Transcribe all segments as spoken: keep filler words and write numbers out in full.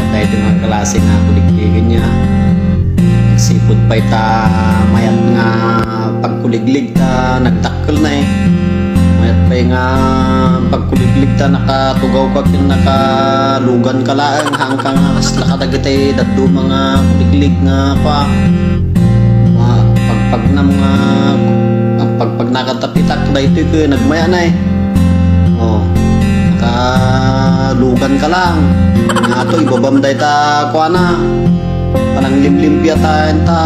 Daytoy nga klase nga kuliglig ania. Sipud pay ta mayat nga pagkuliglig ta nagdakkel na eh. Mayat pay nga pagkuliglig ta nakatugaw ka ken nakalugan ka laeng, haan ka nga kasla kadagiti dadduma nga kuliglig nga kua. Ma-, pagpagnam nga, pagpagnakad ta pitak, daytoy ket nagmaya na eh. Oh, nakalugan ka lang. Nga to, ibabam dayta kuana. Pananglimlimpia ta, enta,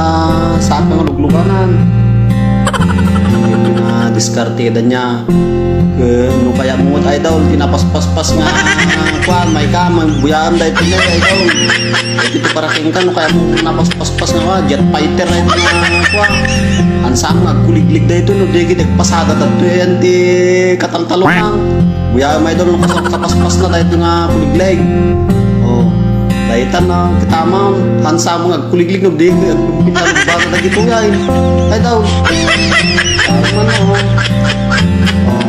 saan ka nga lugluganan? Ket na diskarte da niya. Ket no kaya mo, Idol, ti napaspaspas nga, kuan, may ka, may buyaan daytoy, Idol. Iti para kenka, no kaya mo napaspaspas nga, jet fighter, Idol, nga, kuan. Ang saan nga, agkuliglig daytoy, no, di kita pasada daytoy, yan, ti kataltalonang. Buyaan mo, Idol, no, kas-, kapaspas na daytoy nga kuliglig. Oh, daytan na, kita mo, ang saan nga, kuliglig no, di, pinalugbaga dagitoy ay. Ay daw. Tama na, oh. Oh.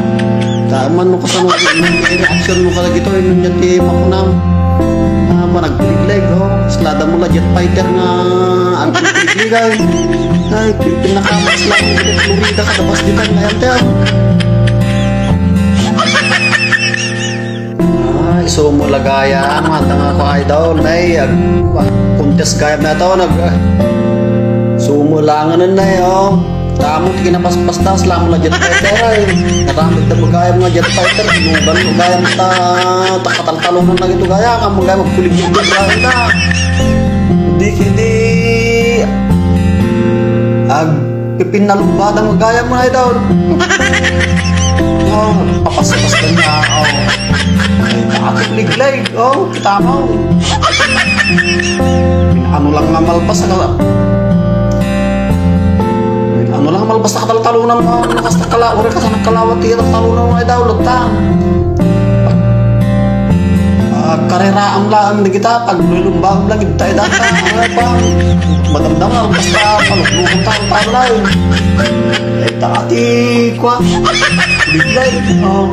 Tama no, kasano, reaction mo kadagitoy, no, niya ti makunam. Ah, ba, nagkuliglig, oh. Slada mo la jet fighter nga, ang kuliglig ay. Ay, pinakamas lang, Florida, kadabas di tayo, ngayon, tayo. Ay, sumulagaya, ang mata nga ko, Idol, nay, ag-, contest gayam na to, nag-, sumulangan na, nay, oh. Tamo, ti kinapaspas ta, slam la jet fighter, ay. Naramid na magayam nga jet fighter, binugan magayam ta, takataltalon na gito gaya, nga magayam, magkulig-kulig gayam na. Di, di, ag-, Pipinalubada mo gaya mo, Idol. Oh, papaspas ka niya. Oh. Ay, nakakuliglig. Oh, kita mo. Ano lang nga malpas ka. Ano lang malpas ka taltalunan mo. Nakas takala, uri ka sa nagkalawat, iya taltalunan mo, Idol. Lutang. Ah, kareraam laeng dagita, paglulumbaam lang ita, ita, ano pa, madamdama, basta paluglugan ta, ang panay. Ay, ta, ati, kwa, biglay, oh.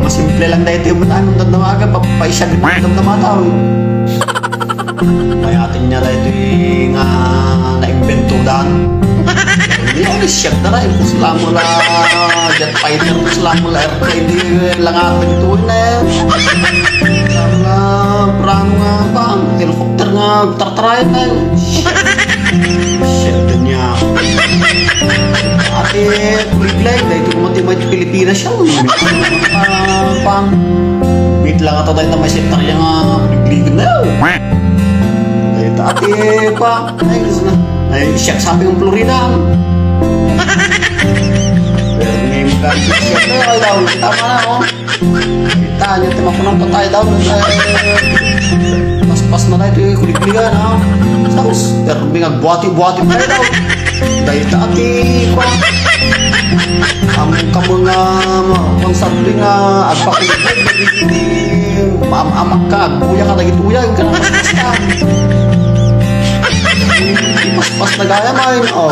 Masimple lang dahil ito yung bataan, ang damdama ka, pa-, paisyagan mo, damdama tao. Mayatin niya dahil ito yung, ah, naimbento dan. Hindi ako siya na rin, kung sila mo la jet fighter, kung sila mo la airplane, di langat ito na. Ang, ah, prano nga ba? Helicopter nga, tartarayan na. Shit, niya. Ate, kuliglay, dahil ito kumati may Pilipinas siya. Ah, pang, wait lang ata tayo na may sektarya nga kuligligan na. Dahil ate, pa, ay, gusto na. Ay, siya sabi ng Florida. Pero ngayon ka, siya na, ay, daw, tama na, oh. Kita niyo, timapunan pa tayo daw. Ay, paspas na tayo, kuligligan, ha? Tapos, pero may nagbuati-buati pa daw. Dahil ta, ati, pa. Ang kamang, ah, ang sabli nga, agpakuligligan, maam-amak ka, agbuya ka, dagituya, yung ka na paspas ka. Paspas na gaya man, oh.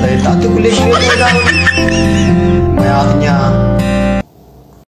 Dahil dati ko lang yun, eh, lang. May akin niya.